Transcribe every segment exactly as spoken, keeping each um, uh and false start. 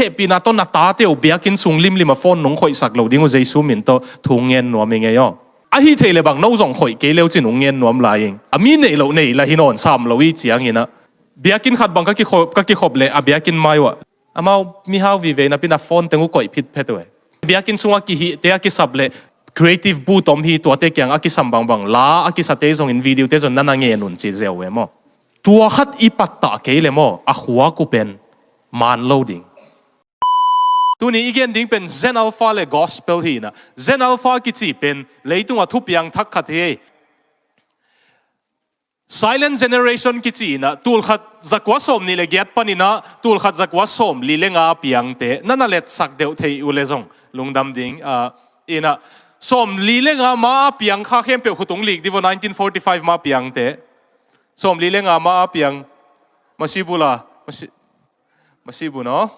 hehpihna tawh na tate uh biakinn sung limlim a phone nong khoihsak lo ding uh Jesu min tawh thu ngen nuam ing ei aw. Ahi thei le bang no zong khoih kei leu cin ung ngen nuam lai ing. A mi neih loh nei la hi nawn sam lo i ciangin ah. Biakinn khat bang ka kikhop, ka kikhop le a biakinn mai uh ah. Amau mihau vive napi-in a phone teng uh koih phitphet uh e. Biakinn sungah kihihte a kisap le creative bu tom hi tuate kiang a kisam bangbang la a kisate zongin video te zong na na ngen un ci ziau uh e maw. Tua khat i pattah kei le maw a khuak uh pen man lo ding. Tuni i gen ding pen Gen Alpha le gospel hi na. Gen Alpha kici pen leitungah thupiang thak khat hi. Silent generation kici inah tulkhat zakua sawm nih le giat paninah tulkhat zakua sawm li le nga a piangte na na letsak deuh thei uh le zong lungdam ding. Ah, inah sawm li le nga ma a piang kha khempeuh khutung lik divo nineteen forty-five ma a piangte. Sawm li le nga ma a piang masi bula masi Masibu no.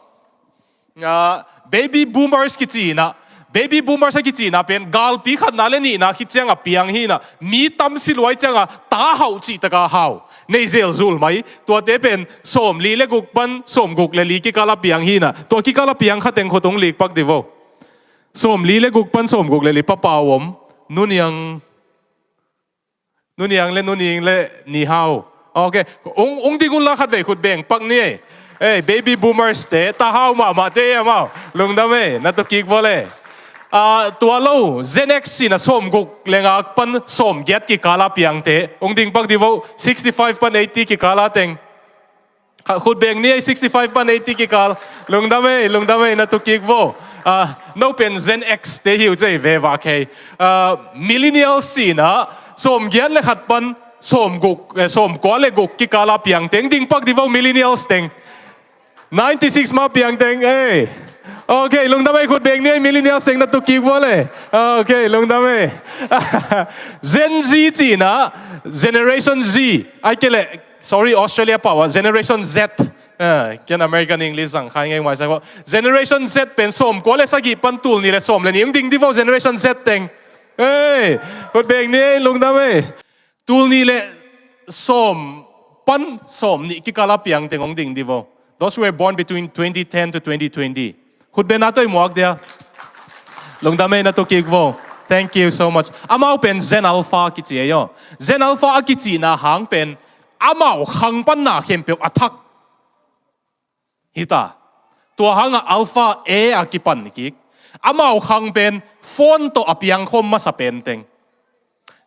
Nga baby boomers kici inah baby boomers a kici inah pen galpi khatna le nihna khit cianga piang hi inah mi tamsi luai cianga ta hauh cih taka hau nei zelzul mai. Tuate pen sawm li le guk pan sawm guk le li kikala piang hi inah tua kikala piang khateng khutung likpak divo. Sawm li le guk pan sawm guk le li papau om nuniang Nuniang le nuning le ni hau. Ok. Ung, ung ding unla khatvei khut beng pak ni. Ei, baby boomers te ta hau mahmah te amau. Lungdam ei, na tukik vole. Ah, tua lo Gen X sina sawm guk le ngak pan sawm giat kikala piangte ung ding pak divo sixty-five pan eighty kikala teng. Khut beng ni ei sixty-five pan eighty kikal. Lungdam ei, lungdam ei, na tukik vo. Ah, no pen Gen X te hiu cei veva kei. Ah, millennials sina sawm giat le khat pan sawm guk, eh, sawm kua le guk kikala piang teng ding pak divo millennials teng. Ninety-six ma piang teng ei. Ok, lungdam ei, khut beng ni ei millennials teng, na tukik vole. Ok, lungdam ei. Gen Z cina Generation Z ai kele. Sorry, Australia pau ah Generation Z. Ah, ken American English zang khai ngei mai sa ko. Generation Z pen sawm kua le sagih pan tul ni le sawm le ni ung ding divo Generation Z teng. Ei, khut beng ni ei, lungdam ei. Tul ni le sawm pan sawm ni kikala piang teng ung ding divo. Those who were born between twenty ten to twenty twenty. Khut beng na toi muak dia. Lungdam ei, na tukik vo. Thank you so much. Amau pen Gen Alpha kici ei aw. Gen Alpha a kici na hang pen amau khang panna khempeuh a thak hita. Tua hanga Alpha A a kipan kik. Amau khang pen phone tawh a piangkhawm masa pen teng.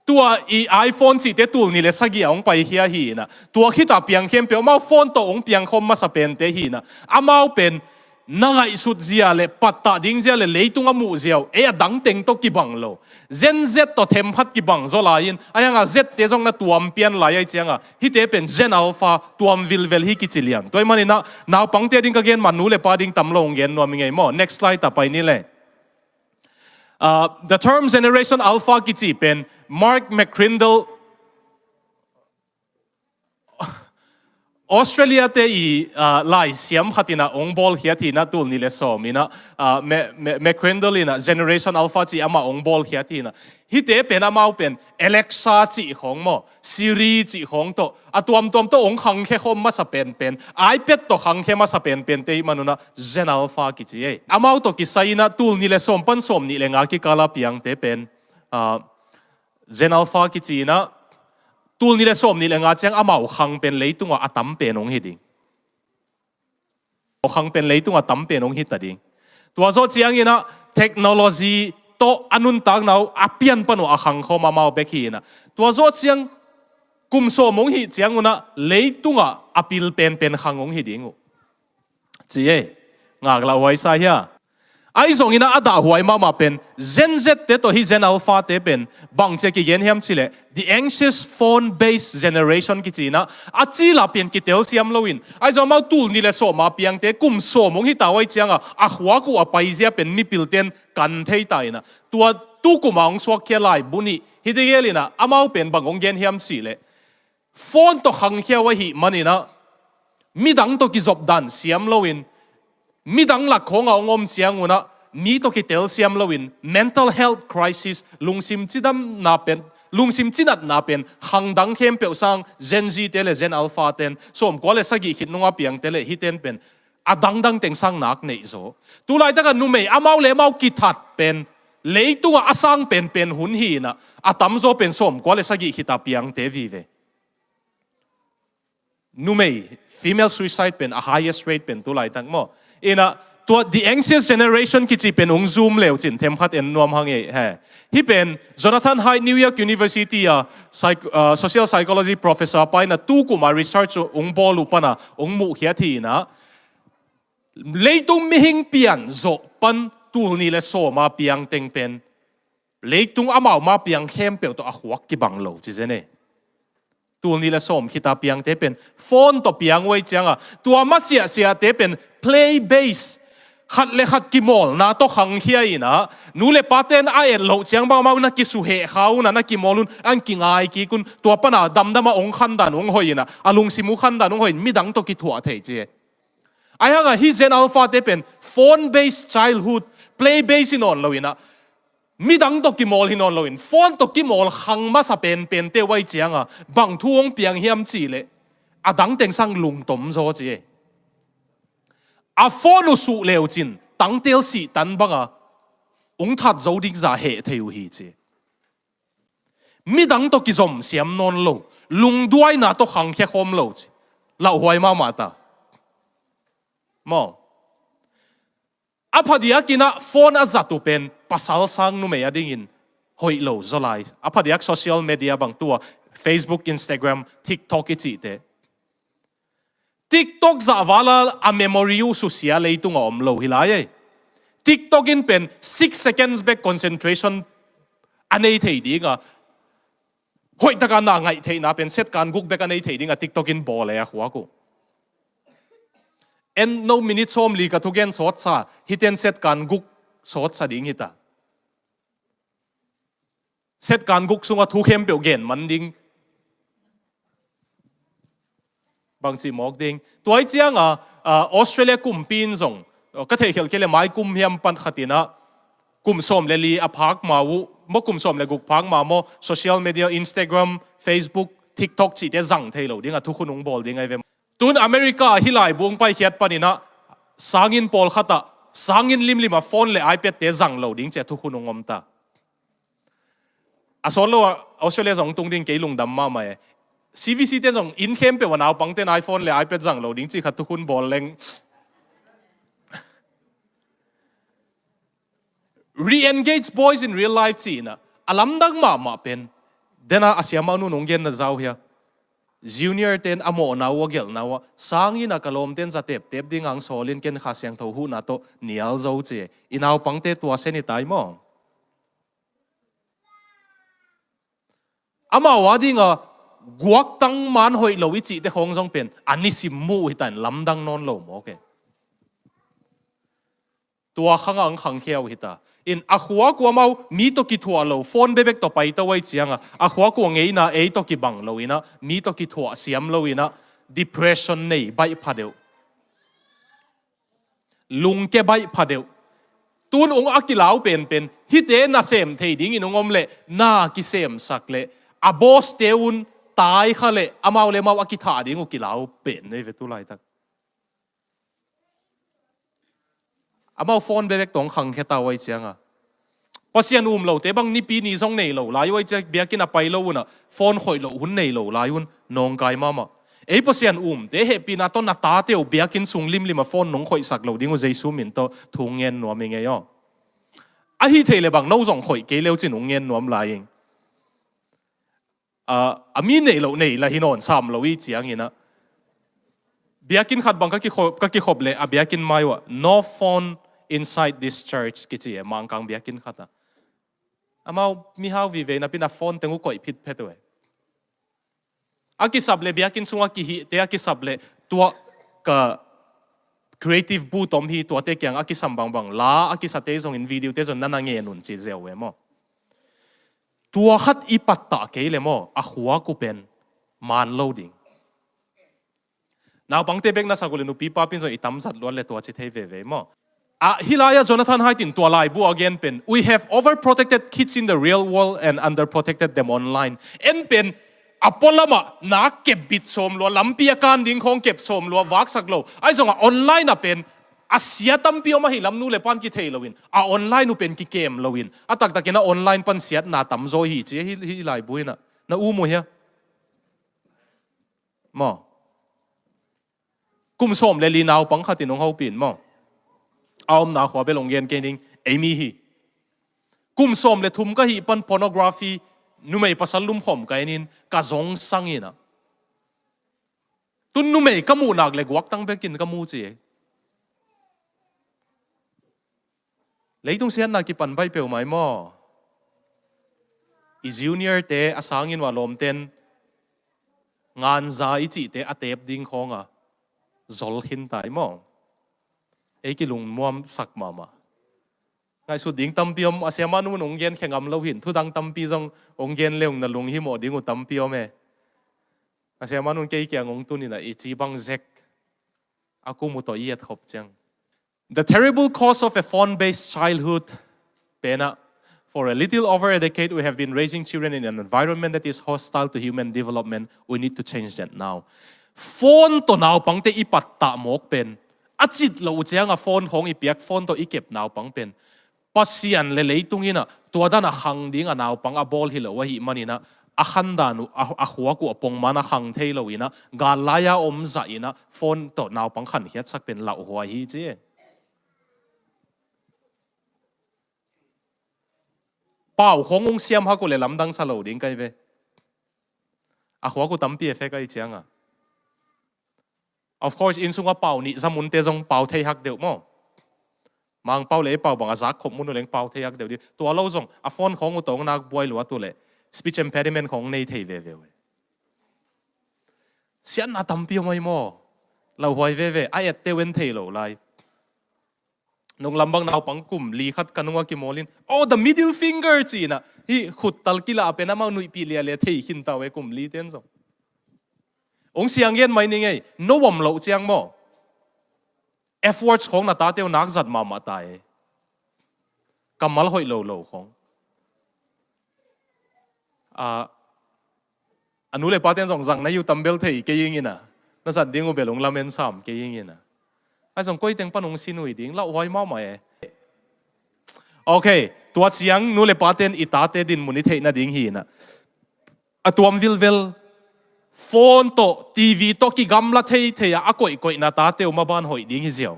Tua i iPhone cihte tul ni le sagih a hong paikhia hi inah tua khita piang khempeuh amau phone tawh hong piangkhawm masa pente hi inah amau pen na ngaihsut zia le pattah ding zia le leitung a muh zia uh ei a dang teng tawh kibang lo. Gen Z tawh themkhat kibang zaw lai-in a hianga Z te zong na tuam pian lai ai cianga hite pen Gen Alpha tuam vilvel hi kici liang. Tua i maninah naupangte ding ka gen man nu le pa ding tam lo hong gen nuam i ngei maw. Next slide ta pai ni le. Ah, the term Generation Alpha kici pen Mark McCrindle Australia te i, ah, laisiam khatina ong bawl khiat hina tul ni le sawm ina, ah, McCrindle ina Generation Alpha ci ama ong bawl khiat hina. Hite pen amau pen Alexa ci khong maw, Siri ci khong tawh a tuamtuam tawh ong khangkhia khawm masa penpen, iPad tawh khangkhia masa penpen te i manuna Gen Alpha kici ei. Amau tawh kisai ina tul ni le sawm pan sawm ni le nga kikala piangte pen, ah, Gen Alpha kici ina tul ni le sawm ni le nga ciang amau khang pen leitunga a tam pen ong hi ding. Khang pen leitunga tam pen ong hi ta ding. Tua zawh ciang ina technology tawh a nuntakna uh a pian pan uh a khang khawm amau bek hi ina. Tua zawh ciang kum sawm ong hi ciang una leitunga a pil penpen khang ong hi ding uh. Ci ei, ngaklah huai sa hia. Ahi zongin a dahhuai mahmah pen Gen Z te tawh hi Gen Alpha te pen bangcia kigen hiam cileh the anxious phone based generation kici ina a cila pen kitel siam loin ahi zong amau tul ni le sawma piangte kum sawm ong hi tawh ai cianga a khuak uh a paizia pen mipilten kan thei ta ina tua tukuma ong suakkhia laibu nih hite gel ina amau pen bang ong gen hiam cileh phone tawh khangkhia uh ahih manina midang tawh kizop dan siam loin midang lak khawnga ong om ciang una mi tawh kitel siam loin mental health crisis, lungsim cidamna pen, lungsim cinatna pen khangdang khempeuh sang Gen Z te le Gen Alpha ten sawmkua le sagih khit nunga piangte le hiten pen A dangdang teng sang nak neih zaw. Tulaitaka numei amau le amau kithat pen leitungah a sang penpen hun hi inah, a tamzaw pen sawmkua le sagih khita piangte vive. Numei, female suicide pen a highest rate pen tulaitak maw. Inah tua The Anxious Generation kici pen ung zoom leucin themkhat en nuam hang ei he. Hih pen Jonathan Haidt, New York University a psych-, uh, social psychology professor pa inah tukuma research ung bawl uh pana ung muhkhiat hi inah, leitung mihing pian zawh pan tulni le sawma piang teng pen leitung amau ma piang khempeuh tawh a khuak kibang lo ci zen e. Tulni le sawm khita piangte pen phone tawh piang uh ei cianga, tua masiahsiahte pen play base, khat le khat kimawlna tawh khangkhia inah, nu le paten a et loh ciang bang amau na kisuheh kha un a, na kimawl un an kingai kik un, tua pana damdama ong khandan ong hoih inah, a lungsim uh khandan ong hoih in midang tawh kithuah thei ci e. Ahi hanga hih Gen Alpha te pen phone based childhood, play based hi nawn lo inah, midang tawh kimawl hi nawn loin phone tawh kimawl khang masa penpente uh ei cianga bang thu hong piang hiam cihleh, a dang teng sang lungtom zaw ci e. A phone uh suh leucin tangtel sihtan banga ung that zo ding zah heh thei uh hi ci. Midang tawh kizom siam nawn lo, lungduaina tawh khangkhia khawm lo ci. Lauhuai mahmah ta maw. A phadiak inah phone a zat uh pen pasal sang numei a dingin hoih lo zaw lai. A phadiak social media bang tua Facebook, Instagram, TikTok i cihte. TikTok zah vala a memory uh susia leitung a om lo hi lai ei. TikTok in pen six seconds bek concentration a nei thei dinga, hoihtaka na ngaih theihna pen setkan guk bek a nei thei dinga TikTok in bawl e a khuak uh. En no minute sawmli ka thugen sawtsa, hiten setkan guk sawtsa ding hita. Setkan guk sunga thu khempeuh gen man ding. Bangci mawk ding. Tua i cianga, ah, Australia kumpi in zong, oh, ka theihkhelh kei le mai kum hiam pan khat inah, kum sawm le li a phak ma uh maw, kum sawm le guk phak ma maw, social media, Instagram, Facebook, TikTok cihte zang thei lo dinga thukhun ung bawl ding ahi ve. Tun America ah hih laibu ung paikhiat paninah sangin pawlkhatah sangin limlima phone le iPad te zang lo ding cia thukhun ung om ta. A sawt lo ah Australia zong tung ding kei lungdam mahmah e. CVC ten zong inn khempeuh a naupangten iPhone le iPad zang lo ding cih khat thukhun bawl leng. Re-engage boys in real life cihna a lamdang mahmah pen. Dena a siamah nun ung genna zau hia. Junior ten a mawhna uh a gelhna uh a sangin a ka lawmten za teptep ding ang sawlin ken Kha Siangtho huhna tawh nial zo ci. I naupangte tua sen i tai maw. Amau a dinga guaktang man hoih lo i cihte khawng zong pen a nisim muh uh hita in lamdang nawn lo mawk e. Tua khanga ang khangkhia uh hita in a khuak uh amau mi tawh kithuah lo phone bebek tawh paita uh ei cianga a khuak uh a ngeina ei tawh kibang lo inah mi tawh kithuah siam lo inah depression nei baih pha deuh. Lungke baih pha deuh. Tun ung a kilau penpen hihte nasem thei dingin ung om leh na kisemsak leh a bawste un tai kha leh amau le amau a kithah ding uh kilau pen nei ve tu laitak. Amau phone bebek tawh ang khangkhia ta uh ei cianga Pasian um lote bang nipi ni zong nei lo lai uh ei cia biakinn a pai lo unah phone khoih loh hun nei lo lai un nawngkai mahmah. Ei Pasian umte hehpihna tawh na tate uh biakinn sung limlim a phone nong khoihsak lo ding uh Jesu min tawh thu ngen nuam i ngei aw. Ahi thei le bang no zong khoih kei leucin ung ngen nuam lai ing. A, a mi neih loh nei la hi nawn sam lo i cianginah biakinn khat bang ka kikhop, ka kikhop leh a biakinn mai uh ah no phone inside this church kici e, Mangkang biakinn khatah. Amau mihau vive napin a phone teng uh koih phitphet uh e. A kisap leh biakinn sungah kihihte a kisap leh tuah ka creative booth om hi, tuate kiang a kisam bangbang la a kisate zongin videote zong nana ngen un ci zeu e maw. Tua khat i pattah kei le maw a khuak uh pen man lo ding. Naupangte bek na sak uh le nupi papin zong i tamzat luat le tua ci thei veve maw. Ah, hih lai-ah Jonathan Haidt in tua laibu a gen pen we have overprotected kids in the real world and underprotected them online. En pen a pualamah nak kep bit sawm lua, lampi a kan ding khawng kep sawm lua, vaksak lo. Ahi zongah online ah pen a sia tampi om ahi lam, nu le pan kithei loin a online uh pen kikem loin a taktakin a online pan siatna tamzaw hi ci hi, hi laibu inah na um uh hia? Maw? Kum sawm le li naupang khatin hong hopih in maw? A omna khua bel hong gen kei ning, ei mi hi. Kum sawm le thum ka hih pan pornography, numei pasal lumkhawm ka en in ka zong sang inah. Tun numei ka muh nak le guaktang bekin ka mu ci ei. Leitung siatna kipan baih peuhmah ei maw? I junior te a sangin uh a lawmten nganza i cihte a tep ding khawnga zol khin ta ei maw? Ei kilungmuamsak mahmah. Ngaihsut ding tampi om, a siamah nun hong gen khe ngam lo hin, thudang tampi zong hong gen leung na lunghimawh ding uh tampi om e. A siamah nun kei kiang hong tun inah i ci bang zek a kum uh tawh i etkhop ciang. The terrible cost of a phone-based childhood penah, for a little over a decade, we have been raising children in an environment that is hostile to human development. We need to change that now. Phone tawh naupangte i pattah mawk pen, a cit loh uh cianga phone khawng i piak, phone tawh i kep naupang pen Pasian le leitung inah tua dan a khang ding a naupang a bawl hi lo ahih maninah a khandan uh, a, a khuak uh a pongman a khang thei lo inah gal lai-a om zah inah phone tawh naupang khankhiatsak pen lauhuai hi ci. Pau khawng hong siam hak uh le lamdang sa lo ding kai ve. A khuak uh tampi a fek ahi cianga. Of course, inn sungah pau nih za munte zong pau thei hak deuh maw? Mangpau le ei pau bang a zak khop mun uh leng pau thei hak deuh dih. Tua lo zong a phone khawng uh tawng nak buai luat uh le speech impediment khawng nei thei veve uh. Siatna tampi om ahi maw? Lauhuai veve, a etteu en thei lo lai. Nung lambang naupang kum li khat ka nungah kimawlin, "Oh, the middle finger," ci-inah hih khuttal kilah pen amau nuihpih lialia thei khin tau e kum li ten zong. Ong siang gen mai ning ei, no om loh ciang maw? F-words khawng na tate uh nak zat mahmah ta e. Kammal hoih lo lo khawng. Ah, a nu le paten zong zang na yu tambel thei kei ing ina. Na zat ding uh bel ong lamen sam kei ing ina. Ai zong koi teng pan ong sin ui ding, lauhuai mahmah e. Ok, tua ciang nu le paten i tate dinmun i theih nading hi ina. A tuam vilvel, phone tawh, TV tawh kigamla thei thei a, a koihkoihna tate uh maban hoih ding hi ziau.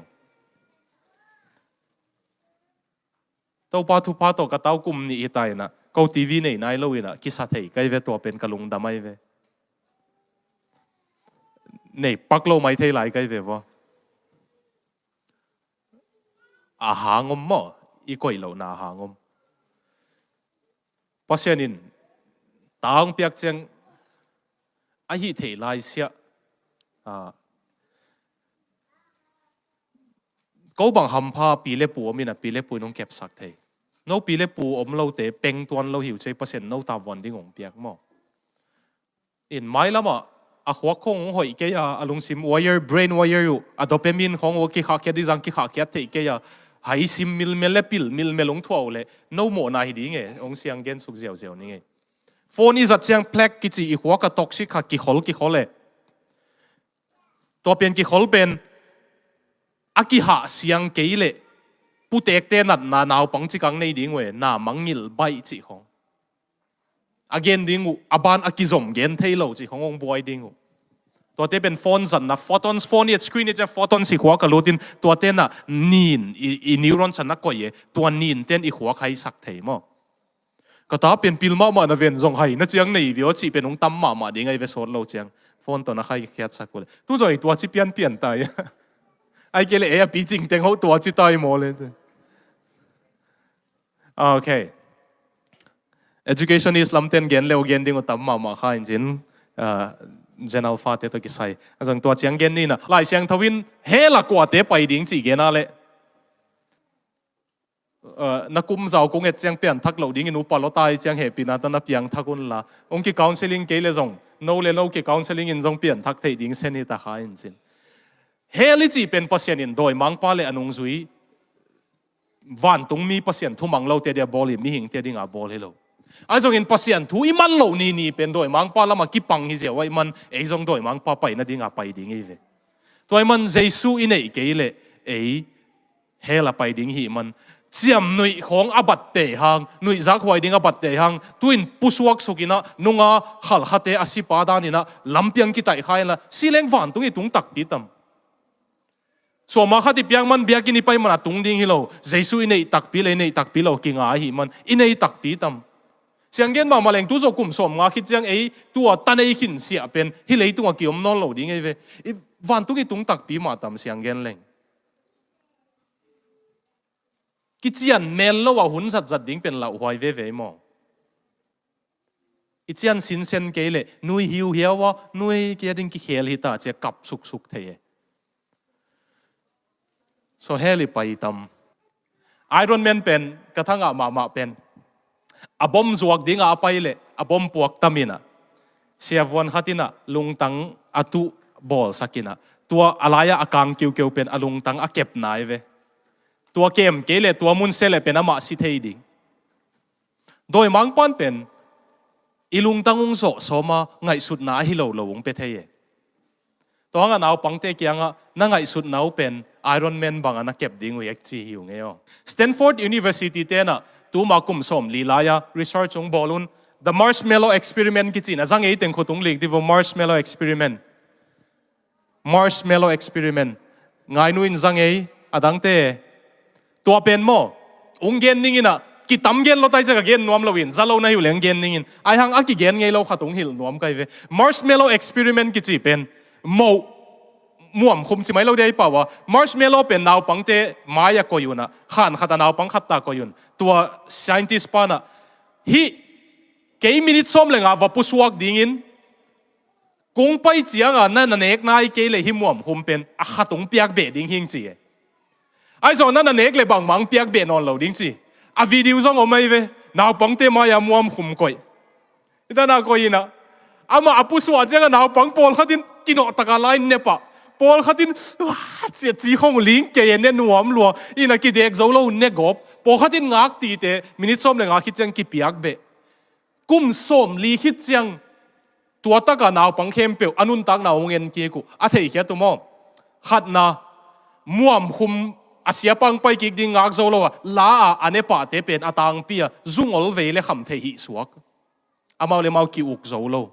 Topa thupha tawh ka tau kum nih hi ta ina, ko TV nei nai lo ina, kisa thei kai ve, tua pen ka lungdam ai ve. Nei pak lo mai thei lai kai ve vua. A hang om maw, i koih lohna a hang om. Pasian in ta hong piak ciang a hih theih lai siah. Ah, ko bang hampha pi le pu om ina, pi le pu in hong kepsak thei. No pi le pu om lote peng tuan lo hi uh cei, Pasian no tavuan ding hong piak maw. In mailamah a khuak khawng hong hoih kei a, a lungsim wire, brain wire uh, a dopamine khawng uh kikhahkhiat dizang kikhahkhiat theih kei a, haisim milmel le pil milmel hong thuah uh le, no mawhna hi ding e, hong siang gen suk ziauziau ning e. Phone i zat ciang plaque kici i khuak a toxic kha kikhol kikhol e. Tua pen kikhol pen a kihah siang kei le putekte natna naupang cikang nei ding uh e, na mangngilh baih cih khawng. A gen ding uh, a ban a kizom gen thei lo cih khawng hong buai ding uh. Tuate pen phone zatna, photons, phone i screen i ciah photons i khuak a lutin, tuate na nin, i, i neurons a na koih e, tua ninten i khuak haisak thei maw. Ka ta pen pil mahmah na ven zong hai na ciang nei vio cih pen hong tam mahmah ding ai ve sawt lo ciang. Phone tawh na khai khiatsak uh le. Tu zong i tua ci pianpian ta i. Ai kei le e a pi cing teng ho tua ci ta i maw le. Ok. Education is lamten gen leu gen ding uh tam mahmah kha in cin, ah, Gen Alpha te tawh kisai. A zong tua ciang gen ni na. Lai Siangtho in hell a kuate pai ding cih gen a le. Ah, na kum zau kung et ciang pianthak loh dingin upa lawtai ciang hehpihna tawh na piangthak unla. Ong ki counseling kei le zong. No le no ki counseling in zong pianthak theih ding sen hi ta kha in cin. Hell i cih pen Pasian in dawimangpa le a nungzui vantungmi Pasian thumang lote dia bawl hi, mihingte dinga bawl hi lo. Ahi zongin Pasian thu i man loh nini pen dawimangpa lamah kipang hi ziau ahih man ei zong dawimangpa pai nadinga pai ding hi ve. Tua ahih man Jesu i neih kei leh ei hell a pai ding hi man. Ciamnuih khawng a batte hang, nuihzak huai ding a batte hang, tu-in pusuak sukinah nunga khalkhate a sipa daninah lampiang kitaihkha inla si leng vantung i tung takpi tam? Suama khat i piak man biakinn i pai man a tung ding hi lo. Jesu i neih takpi le i neih takpi lo kinga ahi man i neih takpi tam? Sianggen mahmah leng tu zawh kum sawm nga khit ciang ei tua ta nei khin siah pen hih leitunga kiom nawn lo ding ei ve. I vantung i tung takpi mah tam sianggen leng? Kician mel lo a hun zatzat ding pen lauhuai veve maw? I cian sinsen kei leh nui hiuhiau a nui kia ding kikhel hi ta cia kap suksuk thei e. So hell i pai tam? Iron Man pen ka thangah mahmah pen a bom zuak dingah a pai leh a bom puak taminah siavuan khatinah lungtang a tuh bawlsakinah tua a laia a kang kiukeu pen a lungtang a kepna i ve. Tua kem kei leh tua mun se leh pen amah si thei ding. Dawimangpan pen i lungtang ung zawh sawma ngaihsutna ahi lo lo ung pia thei e. Tua hangah naupangte kiangah na ngaihsutna uh pen Iron Man bangah na kep ding uh ek ci hi ung e aw. Stanford University tenah tuma kum sawm li laia research ung bawl un. The Marshmallow Experiment kicina zang ei teng khut ung lik divo. Marshmallow Experiment. Marshmallow Experiment. Ngainu in zang ei a dangte. Tua pen maw ung gen ninginah kitam gen lo tai cia ka gen nuam loin za lo na hi uh leng gen ningin ai hang a kigen ngei lo khat ung hilh nuam kai ve. Marshmallow Experiment kici pen moh muam khum ci mai lo dia i pau a marshmallow pen naupangte mai a koi unah khan khat a naupang khat ta koi un tua scientist panah hih kei minit sawm le nga va pusuak dingin kung pai cianga na na nek nai kei le hi muam hum pen a khat ung piak beh ding hing ci e. Ai zawh na na nek le bangmang piak beh nawn lo ding ci. A video zong om ai ve. Naupangte mai-a muam hum koih. Itana koih inah amah a pusuah cianga naupang pawlkhatin kinawhtaka lai nepah pawlkhatin cia ci khong ling kei e ne nuam lua inah kidek zo lo ne gawp pawlkhatin ngak tite minit sawm le nga khit ciang kipiak beh. Kum sawm li khit ciang tua taka naupang khempeuh a nuntakna hong en kik uh a theikhiat uh maw? Khatna muam khum a siapang pai kik ding ngak zo lo a la-a a nepahte pen a tangpi a zungol vei le kham theih hih suak. Amau le mau ki-uk zo lo.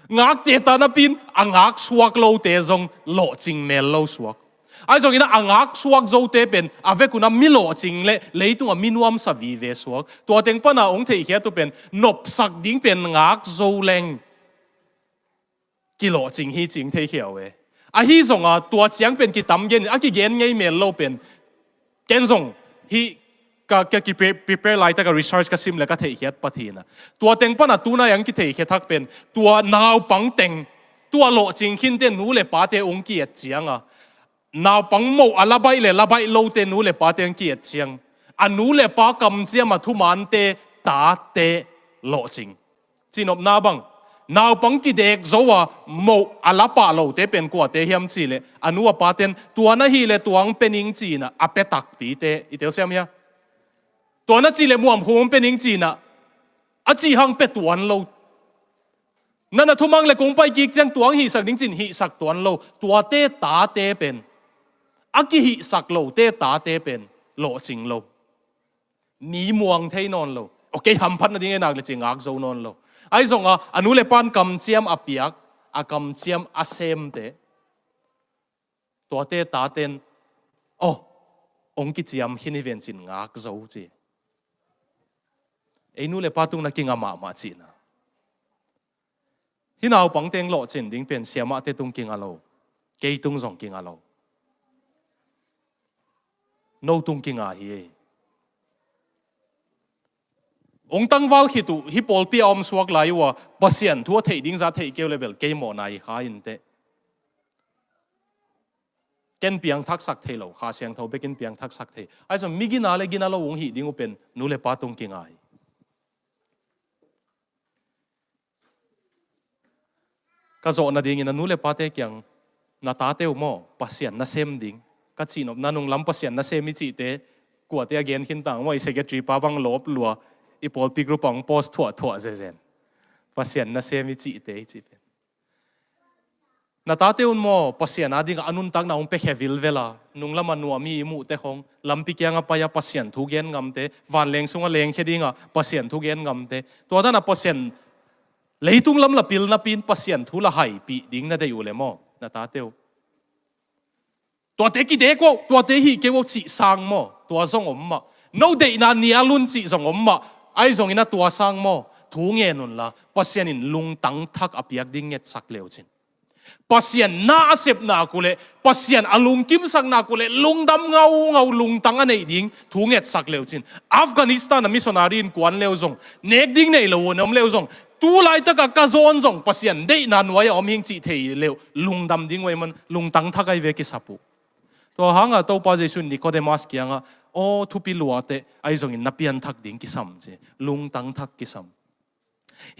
Ngakte ta napin a ngak suak lote zong lawhcing mel lo suak. Ai zongin a ngak suak zote pen a vekun a mi lawhcing le leitunga mi nuamsa vive suak. Tua teng pana hong theihkhiat uh pen nopsak ding pen ngak zo leng kilawhcing hi cing thei khiau e. Ahi zonga tua ciang pen kitam genin a kigen ngei mel lo pen ken zong hih ka, ka ki pre-, prepare laitaka research ka sim le ka theihkhiat Pathian a tua teng pana tunai ang kitheihkhiat hak pen tua naupang teng tua lawhcing khinte nu le pate ung ki-et cianga naupang moh a la baih le la baih lote nu le pate ang ki-et ciang a nu le pa kamciam a thumante tate lawhcing. Cihnopna bang naupang kidek zo a moh a la pah lote pen kuate hiam cihleh a nu a paten tua na hihleh tuang pe ning cinah a pe takpite i telsiam hia? Tua na cihleh muamhum pe ning cinah a cih hang pe tuan lo. Na na thumang le kung pai kik ciang tuang hihsak ding cin hihsak tuan lo. Tuate tate pen a kihihsak lote tate pen lawhcing lo. Mi muang thei nawn lo. Okay, hamphat nading e nak le ci ngak zo nawn lo. Ahi zonga a nu le pan kamciam a piak a kamciam a semte tuate taten oh ong kiciam khin hi ven cin ngak zo ci. Ei nu le pa tung na kinga mahmah cihna. Hih naupang teng lawhcin ding pen siamahte tung kinga lo. Kei tung zong kinga lo. No tung kinga hi ei. Ong tangval khit uh hih pawlpi a om suak lai uh a Pasian thu a theih ding za theih keu le bel kei mawhna hi kha inteh. Ken piangthaksak thei lo, Kha Siangtho bekin piangthaksak thei. Ahi zong mi gina le gina lo ung hih ding uh pen nu le pa tung kinga hi. Ka zawh nadingin a nu le pate kiang na tate uh maw Pasian na sem ding ka cihnopna nunglam Pasian na sem i cihte kuate a gen khin tang maw i secretary pa bang lawp lua I pawlpi group ah hong post thuahthuah zezen. Pasian nasem i cihte i cih pen. Na tate un maw, Pasian a dingah a nuntakna hong piakhia vilvel a, nunglam a nuam i muhte khong, lampi kiangah pai a Pasian thu gen ngamte, vanleng sungah lengkhia dingah Pasian thu gen ngamte. Tua dan a Pasian leitung lam la pil napi in Pasian thu la haipih ding na deih uh le maw, na tate uh. Tuate kidek uh, tuate hih kei uh cih sang maw, tua zong om mah. No deihna nial un cih zong om mah. Ahi zongin a tua sang maw, thu ngen unla, Pasian in lungtang thak a piak ding ngetsak leucin. Pasian na a sep nak uh leh, Pasian a lungkimsak nak uh leh, lungdam ngaungau lungtang a neih ding thu ngetsak leucin. Afghanistan a missionary in kuan leu zong, nek ding nei lo uh na om leu zong, tu laitak a ka zawn zong Pasian deihna nuai a om hing cih thei leu, lungdam ding uh ahih man lungtang thak ahi ve kisap uh. Tua hangah Topa Jesuh in Nicodemus kiangah, aw thupi luate, ahi zongin na pianthak ding kisam ci. Lungtang thak kisam.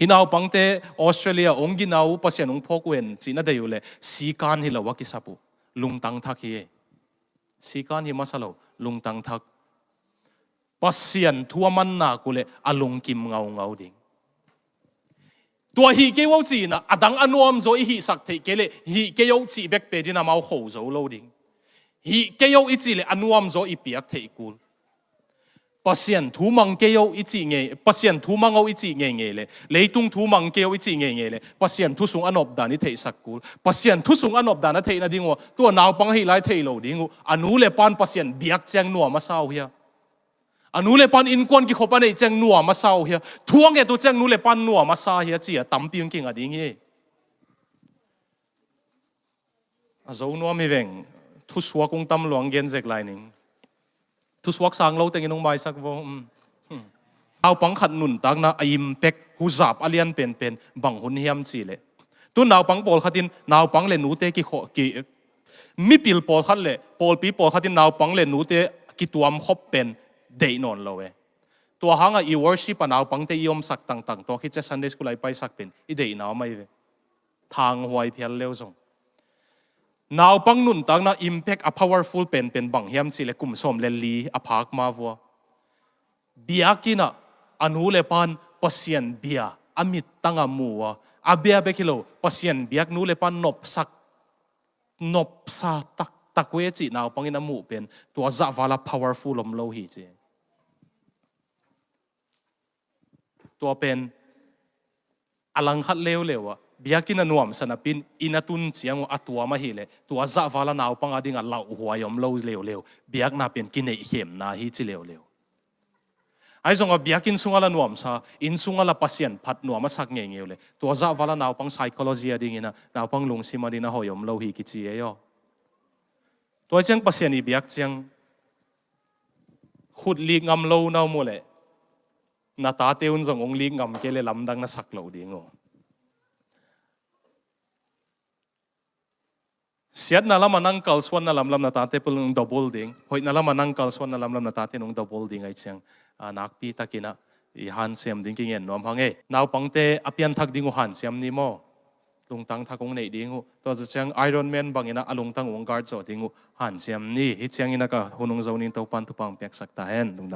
Hih naupangte Australia hong gina uh, Pasian hong phawk uh hen cih na deih uh leh, sikan hi lo a kisap uh. Lungtang thak hi. Sikan hi masa lo, lungtang thak. Pasian thu a man nak uh leh a lungkim ngaungau ding. Tua hih kei uh cihna, a dang a nuamzaw i hihsak theih kei leh, hih kei uh cih bek pen in amau kho zo lo ding. Hih kei uh i cih leh a nuamzaw i piak theih kul. Pasian thu mang kei uh i cih ngei, Pasian thu mang uh i cih ngeingei leh, leitung thu mang kei uh i cih ngeingei leh, Pasian thu sung a nopdan i theihsak kul. Pasian thu sung a nopdan a theih nading uh, tua naupang ahih lai thei lo ding uh, a nu le pan Pasian biak ciang nuam a sa uh hia? A nu le pan innkuan kikhop a neih ciang nuam a sa uh hia? Thu a nget uh ciang nu le pan nuam a sa hia ci a tampi hong kinga ding hi. A zo nuam hi veng, thusuak hong tam luang gen zek lai ning. Thusuak sang lo tengin hong maisak vo. Um. Hmm. Naupang khat nuntakna a impact, huzap a lian penpen bang hun hiam cih leh, tu naupang pawlkhat in naupang le nute kikhawh ki, mipil pawlkhat le pawlpi pawlkhat in naupang le nute kituam khop pen deih nawn lo e. Tua hangah i worship a naupangte i omsak tangtang, tua khit ciang Sunday school a i paisak pen i deihna om ahi ve. Thanghuai phial leu zong. Naupang nuntakna impact a powerful penpen bang hiam cih leh kum sawm le li a phak ma vua, biakinn ah a nu le pan Pasian bia a mittang a mu a, a bia bek hi lo, Pasian biak nu le pan nopsak, nopsa taktak uh e cih naupang in a muh pen, tua zah val a powerful om lo hi ci. Tua pen a langkhat leuleu ah, biakinn a nuamsa napi in inn a tun ciang uh a tuam ahih leh, tua zah val a naupang a dingah lauhuai om lo leuleu, biakna pen kineihkhemna hi ci leuleu. Ahi zongah biakinn sungah la nuamsa, inn sungah la Pasian phat nuam a sak ngeingei uh leh, tua zah val a naupang psychology a dingin ah, naupang lungsim a dingin a hoih om lo hi kici ei aw. Tua ciang Pasian i biak ciang khut lik ngam lo na om uh leh, na tate un zong hong lik ngam kei leh lamdang na sak lo ding uh. Siatna lamah nang kalsuanna lamlam na tate pul nung dobul ding. Hoihna lamah nang kalsuanna lamlam na tate nung dobul ding ahi ciang, a, nakpi takin ah i hanciam ding kingen nuam hang e. Naupangte a pianthak ding uh hanciam ni maw? Lungtang thak hong neih ding uh. Tua ciang Iron Man bangin ah a lungtang hong guard zawh ding uh hanciam ni. Hih ciangin ah ka hun hong zo ning, Topan thupha hong piaksak ta hen. Lungdam.